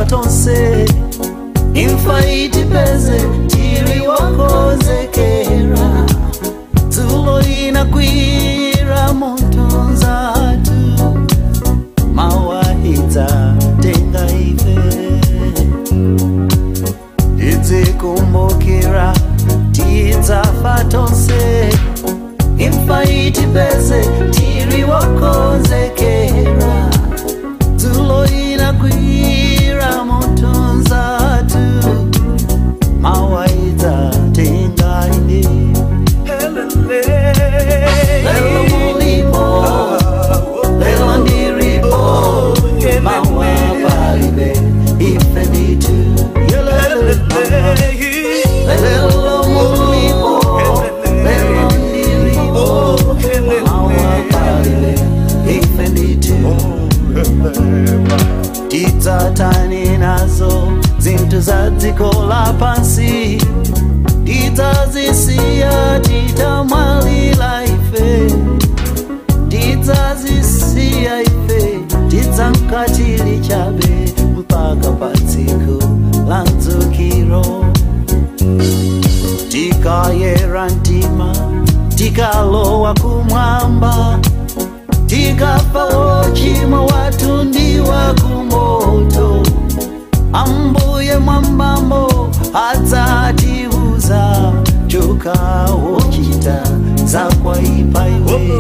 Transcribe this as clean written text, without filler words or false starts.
Tidzafa tonse, imfa itipeze tiri wokonzekera. Dzulo inakwira muntunzatu, mawahidza tenga ife. Tidzikumbukira tidzafa tonse, imfa itipeze tiri wokonzekera. Dzulo inakwira muntunzatu, mawaidza tenga ine. Lelo mulipo, lelo ndiripo, mawa palibe ife nditu. Lelo mulipo, lelo ndiripo, mawa palibe ife nditu. Tidzatani nazo zinthu za dziko lapansi, tidzazisiya titamwalira ife. Tidzazisiya ife, tidzankatili chabe mpaka pa tsiku la mdzukiro. Tikayera mtima, tikalowa kumwamba, tikafa wochimwa wathu ndiwa kumoto. Ambuye mwambambo adzatiuza, choka wochita zakwaipa iwe.